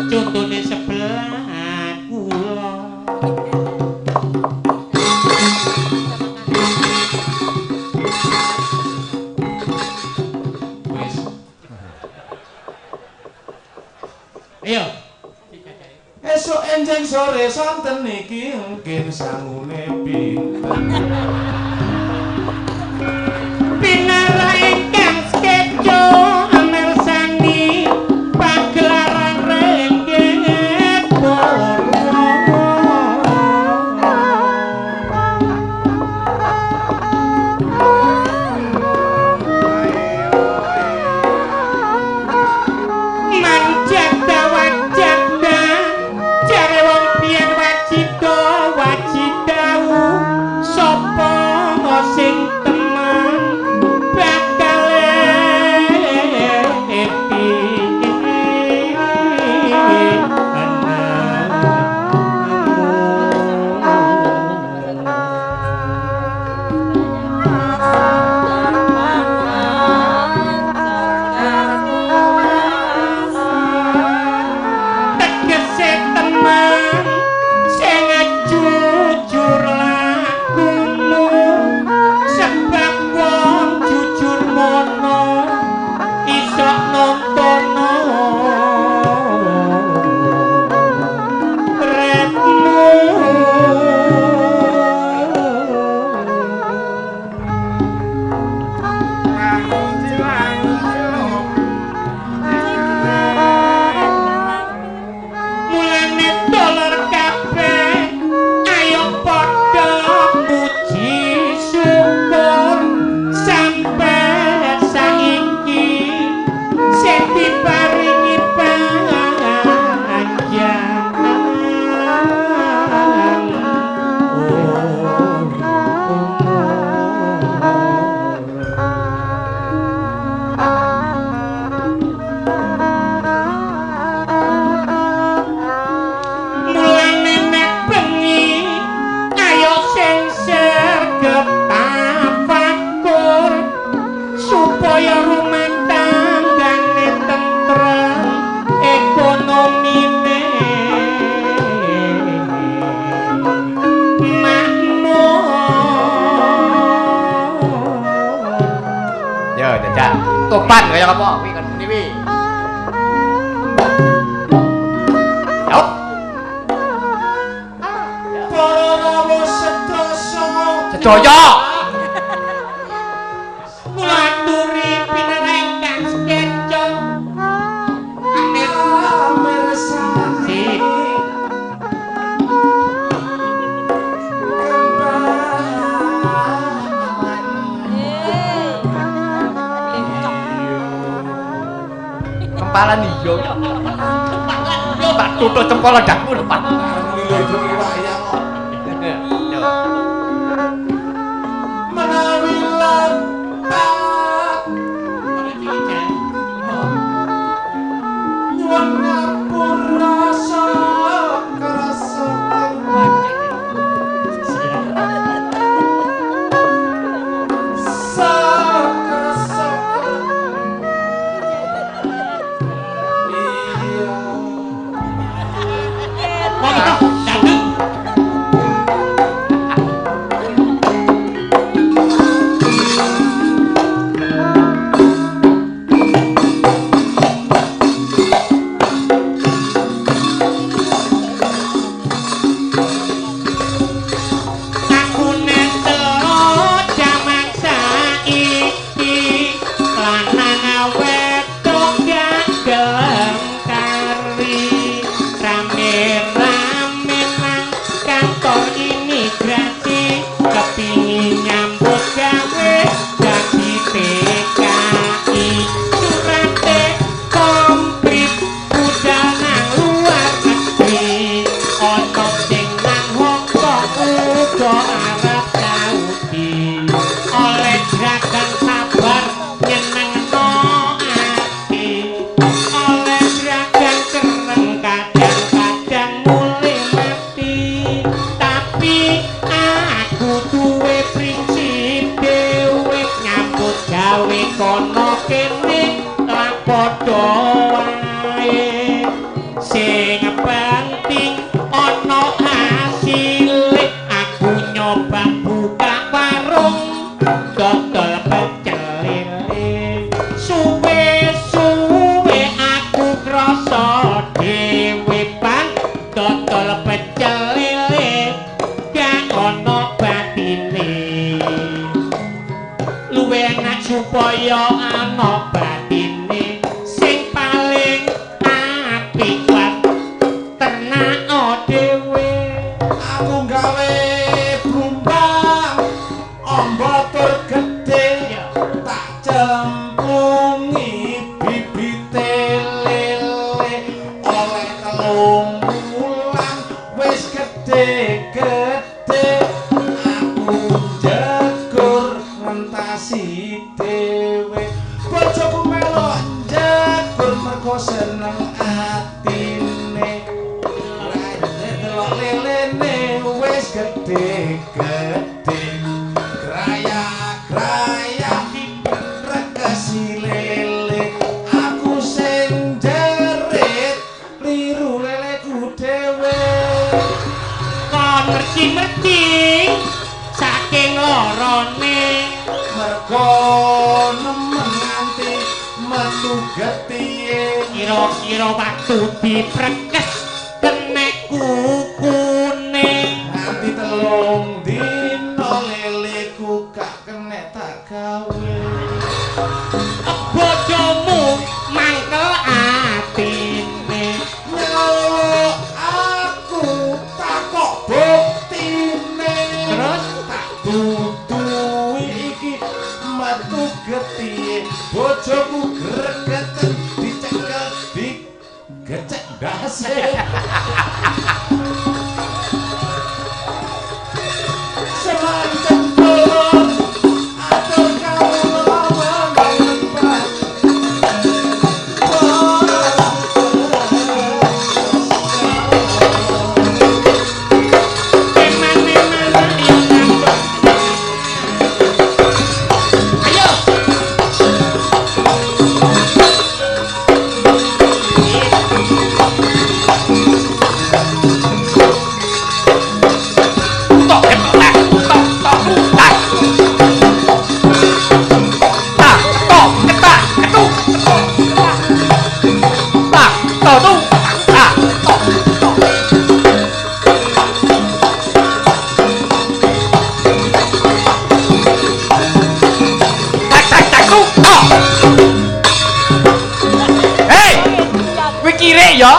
Contone sebelah kula. Wis. Ayo. Esuk enjing sore sonten niki mungkin sangune pinten. Pinara ingkang skeco amersani pagelaran renggit purwa. Manjada wajada jare wong biyen wajida wajidau sapa sing temen bakal epi. Tegese temen sing jujur lakumu, sebab wong jujur mono iso nontono retmu. Mulane dolar kabeh ayo padha muji syukur sampe saiki sing diparingi panjang umur. Mulane nek bengi ayo sing sregep tafakur supaya rumah tanggane tentrem ekonomine makmur. Yo jajal. Topan kaya apa kuwi kon muni kuwi. Yo. Para rawuh sedasa Sedaya. Kula aturi pinara ingkang skeco amersani Kempalan iya. Tak tutuk cempol ndakmu lho, Pak. Wayang kok. Yo. Menawi lepat nyuwun ngapura sakrasa sakrasa iya. Monggo, dateng. padha wae sing penting ana hasile aku nyoba buka warung dodol pecel lele suwe-suwe aku krasa dhewe bang dodol pecel lele gak ana batine luwe enak supaya ana batine sing paling apik wae ternak dhewe. Aku gawe brumbang amba tur gedhe tak cemplungi bibite lele oleh 3 wulan wis gedhe-gedhe aku njegur ngentasi dhewe bojoku melok njegur mergo seneng atine delok lelene wis gedhe-gedhe graya-graya rekesi lele aku sing jerit liru leleku dhewe kon merci-merci saking lorone mergo nemen nganti metu getihe kira-kira waktu diprekes kenek kukune nganti 3 dina leleku gak kenek tak gawe bojomu mangkel atine nyeluk aku takok buktine terus tak duduhi iki metu getihe bojoku gregeten dicekel digecek ndase. Semanten kula atur kawula manglepat. Eman-eman ayo Tok tak tok tok tak. Tak tok ketak ketuk ketok ketak. Tak tok tu tak tok tok. Tak tak tak tu tok. Hei, kuwi kirek ya.